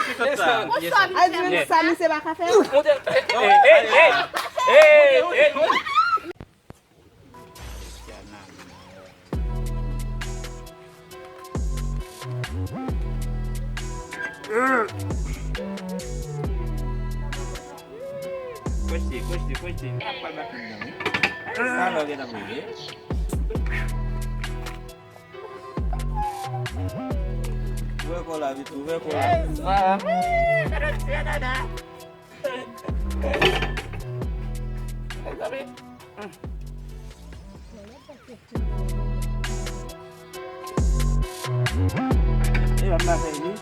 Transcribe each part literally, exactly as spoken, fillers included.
Desann, desann. Al di sa, misye pa ka fè. Monte. Ey, ey, ey, ey. Ey, ey. Kwèche, kwèche, kwèche. Sa lò gen ap rive. Ouvè kò la, vit, ouvè kò la. E, m la fè li.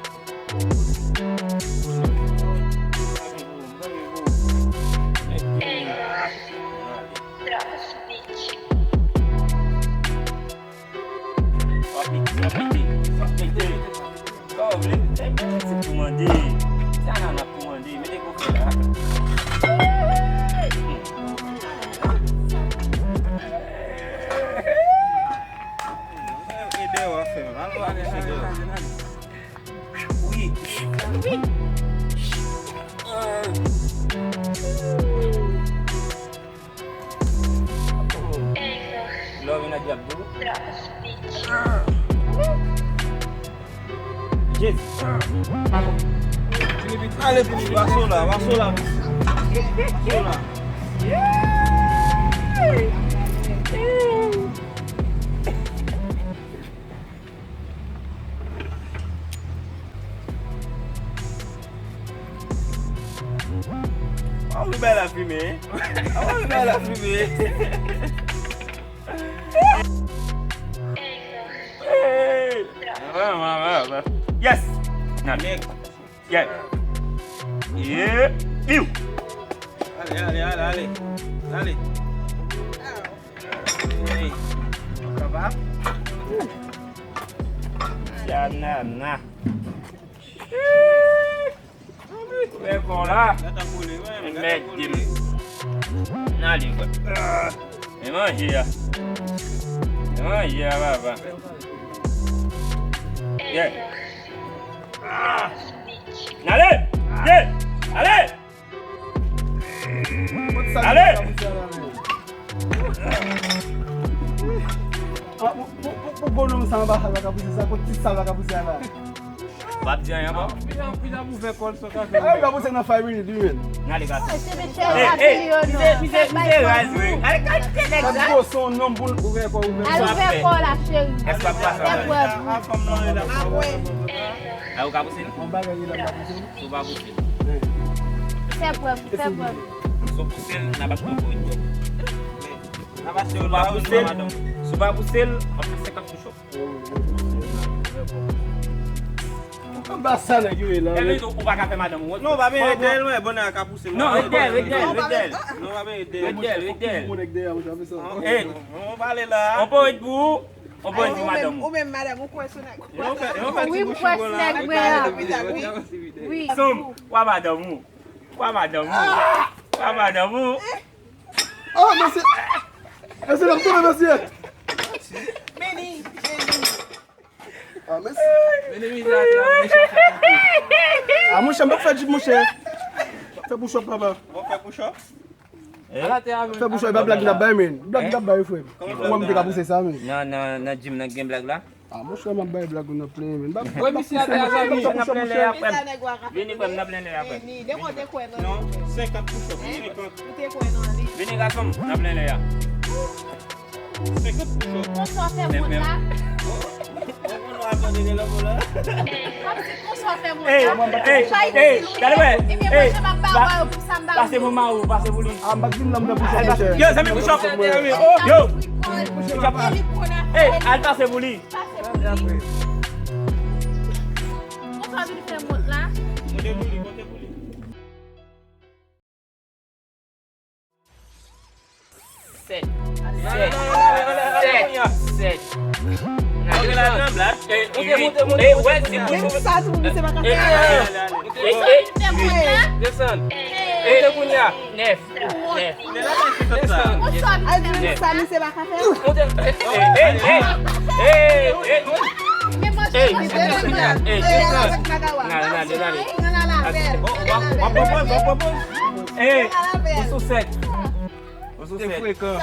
W ap mete, w ap mete, w ap mete. Sa w vle? E, se pou mande. Se anana pou mande. Mete gwo fè la. Ede w ap fè. Al w ap fè. Wi. Wi. Love in a diab, bro. Jezi. Ale, Filipe, vaso la, vaso la. Vaso la. Anvi bay la fimen, hein? Anvi bay la fimen. Hey! Yes! Nan. Yeah. Yeah. Iu. Ale, ale, ale, ale. Ale. Hey. Sa va? Yanana. Wè kò la. Mèt di m. Nan li, kwè. E manje a. E manje a, papa. Yeah. N ale! Yeah! Ale! Ale! Ah, pou, pou, pou, pou bonòm sa anba sa, sa ka pouse sa, kot ti sa, sa ka pouse la. W ap di anyen ankò? Pita, pita pou fè kòl sa ka fè. Eh, w ka pouse nan five minutes, wi, men. N ale, gason. Hey, hey, misye, misye, misye raz, wi. Gade kalite nèg sa. Sa gwo son nonm pou l ouvè kò, ouvè kò. Al ouvè kò la, cheri. Èske w ap pase anba? Fè prèv. Ah, ou ka pouse l? Yon bagay li la, ou ka pouse l? Si w pa pouse l. Fè prèv, fè prèv. Si w pouse l, n ap achte yon korit djòb. Si w pa pouse l, si w pa pouse l, w ap fè senkant push-up. Anba sa nèg yo ye la. Ou pa ka fè madanm ou wont. Non, pa benyen dèyè l, mwen, bonè a ka pouse. Non, ret dèyè l, ret dèyè l, ret dèyè l. Non, pa benyen dèyè l. Ret dèyè l, ret dèyè l. Hey, on pale la. On pale pou ou. Ou pa di madanm ou. Ou menm madanm ou kwè sou nèg. Wi, m kwè sou nèg mwen an. Wi. Sonm, w a madanm ou. W a madanm ou. W a madanm ou. Oh, mesye. Mesye, n ap tounen, mesye. Meni, Jezi. Ah, mesye. Ah, monchè, m p ap fè jip, monchè. Fè push-up, papa. Bon, fè push-up. Fè push-up, e pa blag n ap bay, men. Blag n ap bay, frè m. Ou wè m te ka pouse sa, men. Nan, nan, nan gym nan gen blag la? Ah, monchè, m ap bay blag ou nan plen, men. Wè misye atè a, zanmi. N ap plen lè a, frè m. Vini, frè m, n ap plen lè a, frè m. Non, senkant push-up, senkant. Vini, gason m, n ap plen lè a. Senkant push-up. Konsa w fè mond la. Konsa w fè mond la. Ey, ey, ey, gade wè. Ey, pase pou mari w, pase pou li. Ah, m pa t vin nan m nan push-up, monchè. Yo, zanmi, push-up. Yo. Ey, al pase pou li. Pase pou li. Konsa w vin fè mond la. Sèt. Sèt. Sèt. Sèt. Monte, monte, monte, monte. Ey, wè, se pou sa tou, misye pa ka fè. Ey, ey, ey. Desann. Monte kounye a. Nèf. Nèf. Desann. Al di sa, misye pa ka fè. Monte. Ey, ey, ey. Ey, ey, ey. Ey, desann. Ey, desann. N ale, n ale, n ale. Bon, w ap, w ap pran pòz, w ap pran pòz. Ey, ou sou sèt. Ou sou sèt. Frekan.